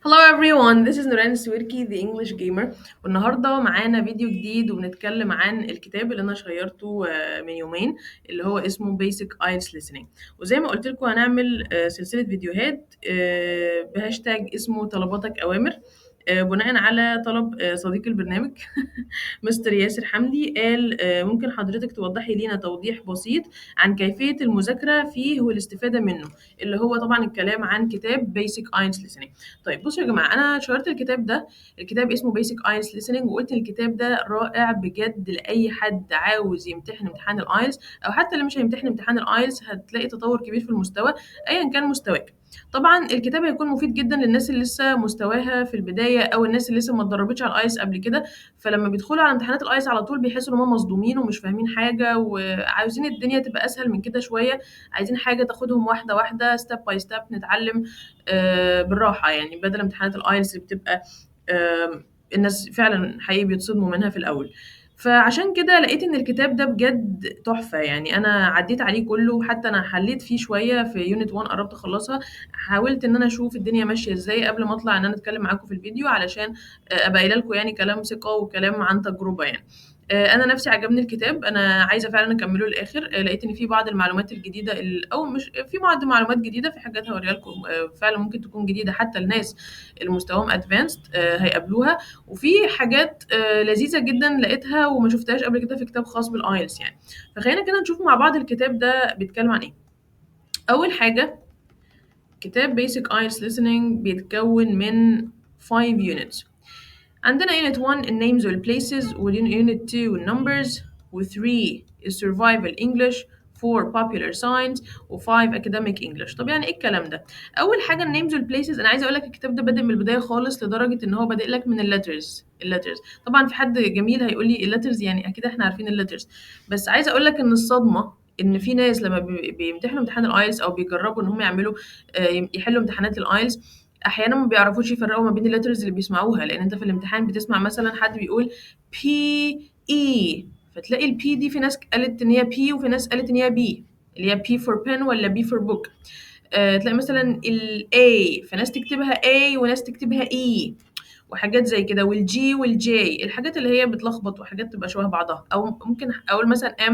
Hello everyone, this is نوران السويركي the English Gamer. والنهارده معانا فيديو جديد وبنتكلم عن الكتاب اللي انا شيرته من يومين، اللي هو اسمه Basic IELTS Listening. وزي ما قلت لكم هنعمل سلسلة فيديوهات بهاشتاج اسمه طلباتك أوامر، بناء على طلب صديق البرنامج مستر ياسر حمدي. قال ممكن حضرتك توضحي لينا توضيح بسيط عن كيفية المذاكرة فيه والاستفادة منه، اللي هو طبعا الكلام عن كتاب Basic IELTS Listening. طيب بصوا يا جماعة، أنا شيرت الكتاب ده، الكتاب اسمه Basic IELTS Listening، وقلت الكتاب ده رائع بجد لأي حد عاوز يمتحن امتحان ال IELTS، أو حتى اللي مش هيمتحن امتحان ال IELTS هتلاقي تطور كبير في المستوى أيا كان مستواك. طبعا الكتاب هيكون مفيد جدا للناس اللي لسه مستواها في البداية، أو الناس اللي لسه ما اتدربتش على ال IELTS قبل كده، فلما بيدخلوا على امتحانات ال IELTS على طول بيحسوا ان هم مصدومين ومش فاهمين حاجة، وعاوزين الدنيا تبقى أسهل من كده شوية، عايزين حاجة تاخدهم واحدة واحدة step by step، نتعلم بالراحة، يعني بدل امتحانات ال IELTS اللي بتبقى الناس فعلا حقيقي بيتصدموا منها في الأول. فعشان كده لقيت إن الكتاب ده بجد تحفة، يعني أنا عديت عليه كله، حتى أنا حليت فيه شوية في unit 1 قربت أخلصها، حاولت إن أنا أشوف الدنيا ماشية إزاي قبل ما أطلع إن أنا أتكلم معاكم في الفيديو، علشان أبقى قايلة لكم يعني كلام ثقة وكلام عن تجربة يعني. أنا نفسي عجبني الكتاب، أنا عايزة فعلًا أكمله للآخر. لقيت إن في بعض المعلومات الجديدة أو مش في بعض معلومات جديدة، في حاجات هاوريها لكم فعلًا ممكن تكون جديدة حتى الناس اللي مستواهم advanced هيقابلوها، وفي حاجات لذيذة جدًا لقيتها وما شُفتهاش قبل كده في كتاب خاص بال IELTS يعني. فخلينا كده نشوف مع بعض الكتاب ده بيتكلم عن إيه. أول حاجة، كتاب Basic IELTS Listening بيتكون من 5 units. عندنا unit 1 ال names وال places، و unit 2 ال numbers، و 3 survival English، 4 popular science، و 5 academic English. طب يعني ايه الكلام ده؟ اول حاجه ال names وال places، انا عايزه اقول لك الكتاب ده بادئ من البدايه خالص، لدرجه ان هو بادئ لك من ال letters. ال letters طبعا في حد جميل هيقول لي ال letters يعني اكيد احنا عارفين ال letters، بس عايزه اقول لك ان الصدمه ان في ناس لما بيمتحنوا امتحان ال IELTS او بيجربوا ان هم يعملوا يحلوا امتحانات ال IELTS، احيانا ما بيعرفوش يفرقوا ما بين ال letters اللي بيسمعوها، لان انت في الامتحان بتسمع مثلا حد بيقول P E، فتلاقي ال P دي في ناس قالت ان هي P وفي ناس قالت ان هي B، اللي هي P for pen ولا B for book. تلاقي مثلا ال A فناس تكتبها A وناس تكتبها E وحاجات زي كده، وال G وال J، الحاجات اللي هي بتلخبط وحاجات تبقى شبه بعضها. او ممكن اقول مثلا M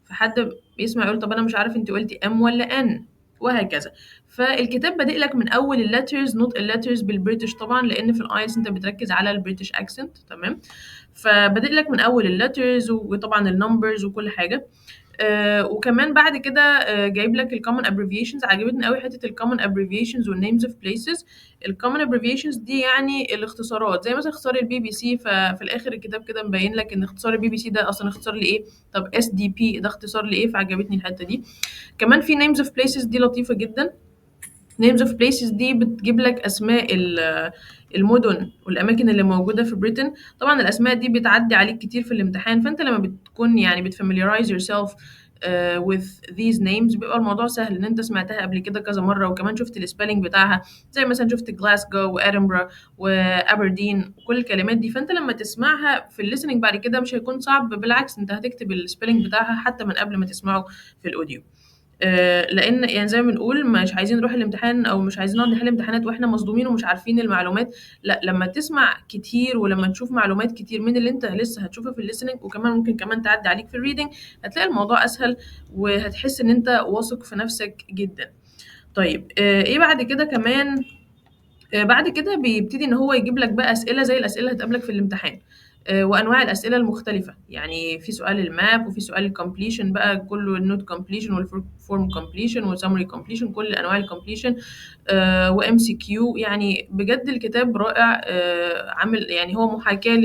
فحد بيسمع يقول طب انا مش عارف انت قلتي M ولا N، وهكذا. فالكتاب بادئ لك من اول ال letters، نطق ال letters بال British طبعا، لان في ال IELTS انت بتركز على ال British accent، تمام؟ فبادئ لك من اول ال letters وطبعا ال numbers وكل حاجه. وكمان بعد كده جايب لك ال common abbreviations. عجبتني قوي حته ال common abbreviations وال names of places. ال common abbreviations دي يعني الاختصارات، زي مثلا اختصار البي بي سي، ففي الاخر الكتاب كده مبين لك ان اختصار البي بي سي ده اصلا اختصار لايه، طب SDP ده اختصار لايه، فعجبتني الحته دي. كمان في names of places، دي لطيفه جدا. names of places دي بتجيب لك اسماء المدن والاماكن اللي موجوده في Britain. طبعا الاسماء دي بتعدي عليك كتير في الامتحان، فانت لما بتكون يعني بت familiarize yourself with these names بيبقى الموضوع سهل، ان انت سمعتها قبل كده كذا مره، وكمان شفت ال spelling بتاعها، زي مثلا شفت جلاسكو وادنبرا وابردين وكل الكلمات دي، فانت لما تسمعها في ال listening بعد كده مش هيكون صعب، بالعكس انت هتكتب ال spelling بتاعها حتى من قبل ما تسمعه في ال audio. لان يعني زي ما بنقول مش عايزين نروح الامتحان او مش عايزين نقعد نحل امتحانات واحنا مصدومين ومش عارفين المعلومات. لا، لما تسمع كتير ولما تشوف معلومات كتير من اللي انت لسه هتشوفها في ال listening، وكمان ممكن كمان تعدي عليك في ال reading، هتلاقي الموضوع اسهل وهتحس ان انت واثق في نفسك جدا. طيب ايه بعد كده كمان؟ بعد كده بيبتدي ان هو يجيب لك بقى اسئله زي الاسئله اللي هتقابلك في الامتحان، وانواع الاسئله المختلفه، يعني في سؤال ال map وفي سؤال ال completion بقى كله، ال note completion وال form completion وال summary completion، كل انواع ال completion و MCQ. يعني بجد الكتاب رائع، عامل يعني هو محاكاه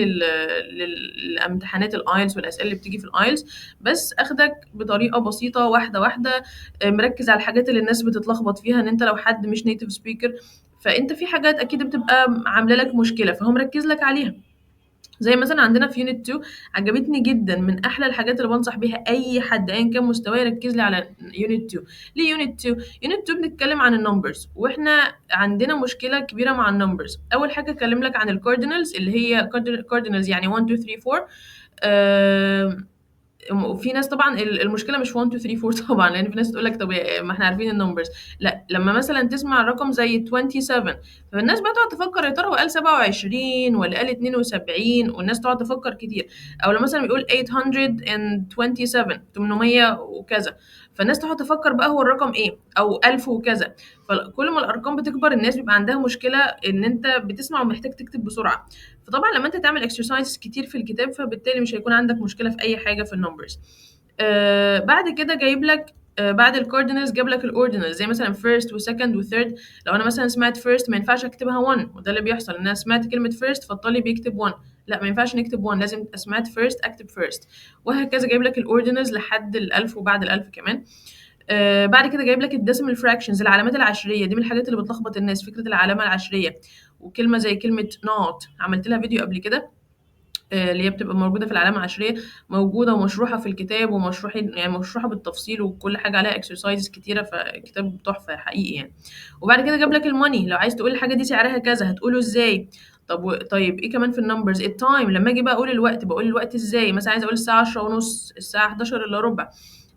للامتحانات ال IELTS والاسئله اللي بتيجي في ال IELTS، بس اخدك بطريقه بسيطه واحده واحده، مركز على الحاجات اللي الناس بتتلخبط فيها، ان انت لو حد مش native speaker فانت في حاجات اكيد بتبقى عامله لك مشكله، فهو مركز لك عليها. زي مثلا عندنا في unit 2 عجبتني جدا، من احلى الحاجات اللي بنصح بيها اي حد ايا كان مستواه يركز لي على unit 2. ليه unit 2؟ unit 2 بنتكلم عن ال numbers، واحنا عندنا مشكله كبيره مع ال numbers. اول حاجه اتكلم لك عن ال cardinals، اللي هي cardinals يعني 1 2 3 4. وفي ناس طبعا المشكلة مش 1 2 3 4 طبعا، لان في ناس تقول لك طب ما احنا عارفين ال numbers. لا، لما مثلا تسمع الرقم زي 27، فالناس بقى تقعد تفكر يا ترى هو قال 27 ولا قال 72، والناس تقعد تفكر كتير. او لو مثلا بيقول 827، 800 وكذا، فالناس تقعد تفكر بقى هو الرقم ايه، او 1000 وكذا. فكل ما الارقام بتكبر الناس بيبقى عندها مشكلة ان انت بتسمع ومحتاج تكتب بسرعة. فطبعا لما انت تعمل exercises كتير في الكتاب فبالتالي مش هيكون عندك مشكلة في اي حاجة في ال numbers. بعد كده جايب لك بعد ال cardinals جاب لك ال ordinals، زي مثلا first و second و third. لو انا مثلا سمعت first ما ينفعش اكتبها 1، وده اللي بيحصل ان انا سمعت كلمة first فالطالب بيكتب 1. لا، ما ينفعش نكتب 1، لازم سمعت first اكتب first، وهكذا. جايب لك ال ordinals لحد ال1000 وبعد ال1000 كمان. بعد كده جايب لك ال decimal fractions، العلامات العشريه. دي من الحاجات اللي بتلخبط الناس، فكرة العلامة العشريه. وكلمه زي كلمة nought عملت لها فيديو قبل كده، اللي هي بتبقى موجودة في العلامة العشريه، موجودة ومشروحه في الكتاب، ومشروحين يعني مشروحه بالتفصيل، وكل حاجة عليها exercises كتيره، فكتاب تحفة حقيقي يعني. وبعد كده جاب لك ال money، لو عايز تقول الحاجة دي سعرها كذا هتقوله ازاي. طب طيب ايه كمان في ال numbers؟ ال time، لما اجي بقى اقول الوقت بقول الوقت ازاي، مثلا عايزه اقول الساعة 10:30، الساعة 10:45.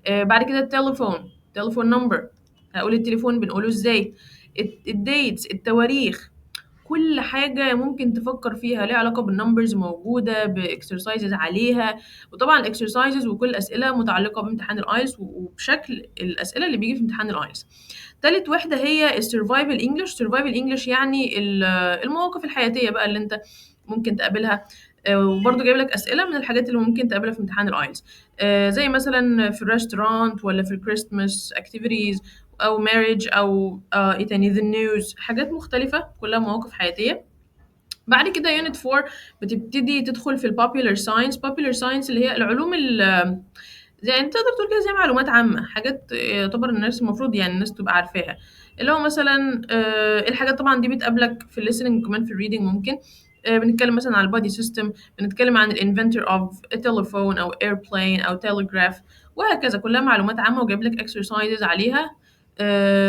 بعد كده التليفون، telephone number، هقول التليفون بنقوله ازاي. ال dates، التواريخ. كل حاجة ممكن تفكر فيها ليها علاقة بال numbers موجودة ب exercises عليها. وطبعا ال exercises وكل الأسئلة متعلقة بامتحان ال IELTS وبشكل الأسئلة اللي بيجي في امتحان ال IELTS. تالت وحدة هي ال survival English. survival English يعني المواقف الحياتية بقى اللي انت ممكن تقابلها، وبرضه جايب لك أسئلة من الحاجات اللي ممكن تقابلها في امتحان ال IELTS، زي مثلا في ال restaurant ولا في ال Christmas activities او marriage او ايه تاني، the news، حاجات مختلفة كلها مواقف حياتية. بعد كده unit 4 بتبتدي تدخل في ال popular science. popular science اللي هي العلوم زي يعني تقدر تقول كده زي معلومات عامة، حاجات يعتبر الناس المفروض يعني الناس تبقى عارفاها، اللي هو مثلا الحاجات طبعا دي بتقابلك في ال listening وكمان في ال reading ممكن. بنتكلم مثلا عن ال body system، بنتكلم عن ال inventor of telephone او airplane او telegraph، وهكذا. كلها معلومات عامة وجايب لك exercises عليها،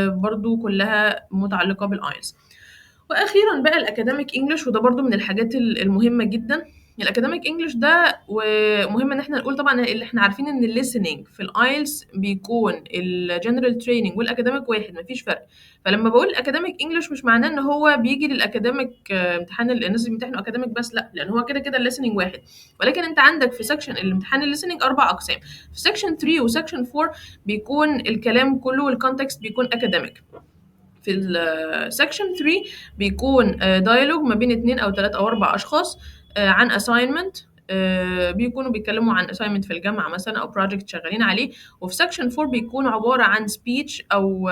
برضو كلها متعلقة بال IELTS. واخيرا بقى ال academic English، وده برضو من الحاجات المهمة جدا. ال academic English ده ومهم ان احنا نقول طبعا اللي احنا عارفين ان ال listening في ال IELTS بيكون ال general training وال academic واحد، مفيش فرق. فلما بقول ال academic English مش معناه ان هو بيجي لل academic، امتحان الناس اللي بيمتحنوا academic بس، لا، لان هو كده كده ال listening واحد. ولكن انت عندك في section الامتحان ال listening اربع اقسام، في section 3 و section 4 بيكون الكلام كله وال context بيكون academic. في ال section 3 بيكون dialogue ما بين اتنين او تلاتة او اربع اشخاص عن assignment، بيكونوا بيتكلموا عن assignment في الجامعة مثلا او project شغالين عليه. وفي section 4 بيكون عبارة عن speech او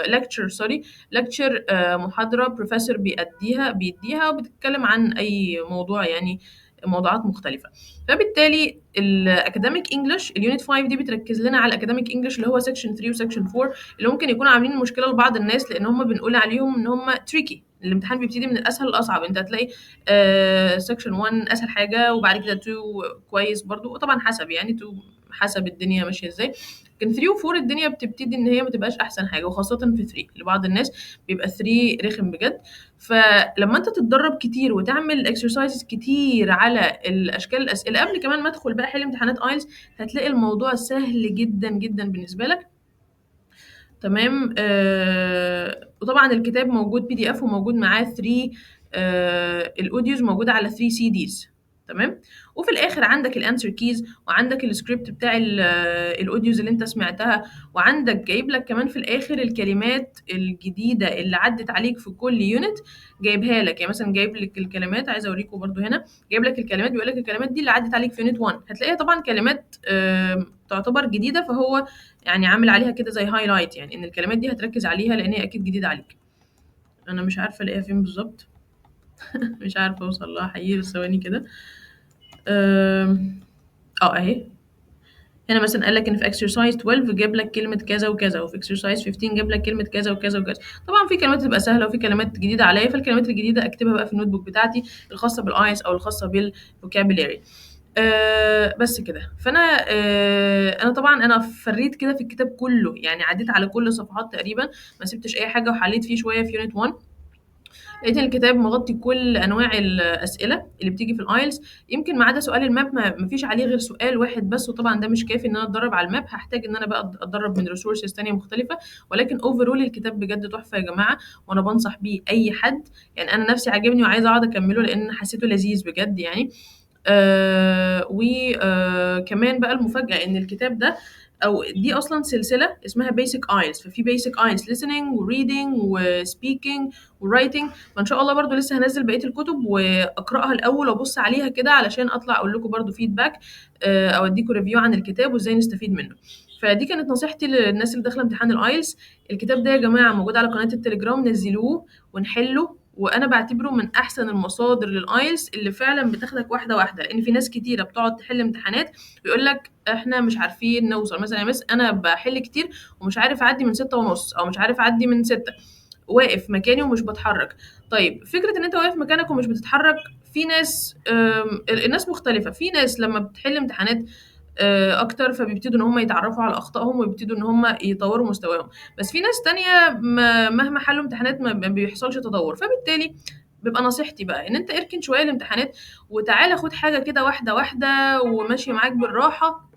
lecture، sorry، lecture، محاضرة بروفيسور بيديها وبتتكلم عن اي موضوع، يعني موضوعات مختلفة. فبالتالي ال academic English ال unit 5 دي بتركز لنا على ال academic English اللي هو section 3 و section 4، اللي ممكن يكونوا عاملين مشكلة لبعض الناس لان هم بنقول عليهم ان هم tricky. الامتحان بيبتدي من الاسهل للاصعب، انت هتلاقي section 1 اسهل حاجة وبعد كده 2 كويس برضو، وطبعا حسب يعني 2 حسب الدنيا ماشية ازاي، لكن 3 و 4 الدنيا بتبتدي ان هي ما تبقاش احسن حاجة، وخاصة في 3 لبعض الناس بيبقى 3 رخم بجد. فلما انت تتدرب كتير وتعمل exercises كتير على الاشكال الاسئلة قبل كمان ما ادخل بقى حل امتحانات IELTS، هتلاقي الموضوع سهل جدا جدا بالنسبة لك. تمام. وطبعا الكتاب موجود PDF وموجود معاه 3 ال audios موجودة على 3 CDs. تمام. وفي الاخر عندك ال answer keys، وعندك السكريبت بتاع ال audios اللي انت سمعتها، وعندك جايب لك كمان في الاخر الكلمات الجديدة اللي عدت عليك في كل unit جايبها لك. يعني مثلا جايب لك الكلمات، عايزه اوريكم برده هنا، جايب لك الكلمات، بيقول لك الكلمات دي اللي عدت عليك في unit 1، هتلاقيها طبعا كلمات تعتبر جديدة، فهو يعني عامل عليها كده زي highlight، يعني ان الكلمات دي هتركز عليها لان هي اكيد جديدة عليك. انا مش عارفه الاقيها فين بالظبط، مش عارفه اوصل لها حقيقي، بس ثواني كده. اهي هنا مثلا قال لك ان في exercise 12 جاب لك كلمة كذا وكذا، وفي exercise 15 جاب لك كلمة كذا وكذا وكذا. طبعا في كلمات تبقى سهلة وفي كلمات جديدة عليا، فالكلمات الجديدة اكتبها بقى في ال notebook بتاعتي الخاصة بال IELTS او الخاصة بال vocabulary. بس كده. فانا انا طبعا انا فريت كده في الكتاب كله، يعني عديت على كل الصفحات تقريبا، ما سبتش اي حاجة، وحليت فيه شوية في unit 1. لقيت إن الكتاب مغطي كل أنواع الأسئلة اللي بتيجي في الIELTS، يمكن ما عدا سؤال ال map ما فيش عليه غير سؤال واحد بس، وطبعًا ده مش كافي إن أنا أتدرب على ال map، هاحتاج إن أنا بقى أتدرب من resources تانية مختلفة، ولكن overall الكتاب بجد تحفة يا جماعة، وأنا بانصح بيه أي حد، يعني أنا نفسي عاجبني وعايزة أقعد أكمله لإن حسيته لذيذ بجد يعني. و كمان بقى المفاجأة إن الكتاب ده أو دي أصلًا سلسلة اسمها basic IELTS، ففي basic IELTS listening وreading وspeaking وwriting، فإن شاء الله برضه لسه هانزّل بقية الكتب وأقرأها الأول وأبُص عليها كده علشان أطلع أقول لكم برضه feedback أو أدّيكم review عن الكتاب وإزاي نستفيد منه. فدي كانت نصيحتي للناس اللي داخلة امتحان الIELTS. الكتاب ده يا جماعة موجود على قناة التليجرام، نزّلوه ونحلّه، وأنا باعتبره من أحسن المصادر للIELTS اللي فعلًا بتاخدك واحدة، واحدة، لإن في ناس كتيرة بتقعد تحل امتحانات ويقول لك إحنا مش عارفين نوصل، مثلًا يا miss أنا باحل كتير ومش عارف أعدّي من 6.5 أو مش عارف أعدّي من 6، واقف مكاني ومش باتحرك. طيب فكرة إن أنت واقف مكانك ومش بتتحرك، في ناس الناس مختلفة، في ناس لمّا بتحل امتحانات أكتر فبيبتدوا إن هم يتعرّفوا على أخطائهم ويبتدوا إن هم يطوّروا مستواهم، بس في ناس تانية ما مهما حلّوا امتحانات ما بيحصلش تطوّر، فبالتالي بيبقى نصيحتي بقى إن أنت اركن شوية الامتحانات وتعالَ خُد حاجة كده واحدة، واحدة وماشية معاك بالراحة،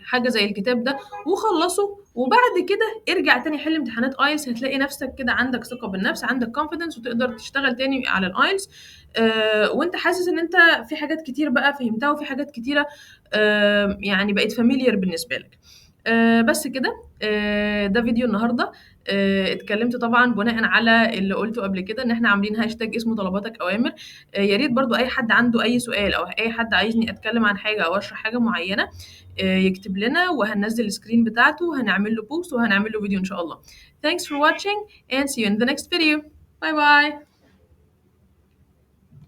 حاجة زي الكتاب ده وخلّصه، وبعد كده ارجع تاني حل امتحانات IELTS، هتلاقي نفسك كده عندك ثقة بالنفس، عندك confidence وتقدر تشتغل تاني على الIELTS وأنت حاسس إن أنت في حاجات كتير بقى فهمتها وفي حاجات كتيرة يعني بقت familiar بالنسبة لك. بس كده، ده فيديو النهارده، اتكلمت طبعًا بناءً على اللي قُلته قبل كده إن إحنا عاملين hashtag اسمه طلباتك أوامر، يا ريت برضه أي حد عنده أي سؤال أو أي حد عايزني أتكلم عن حاجة أو أشرح حاجة معينة يكتب لنا وهننزّل الscreen بتاعته وهنعمل له post وهنعمل له فيديو إن شاء الله. Thanks for watching and see you in the next video. Bye bye.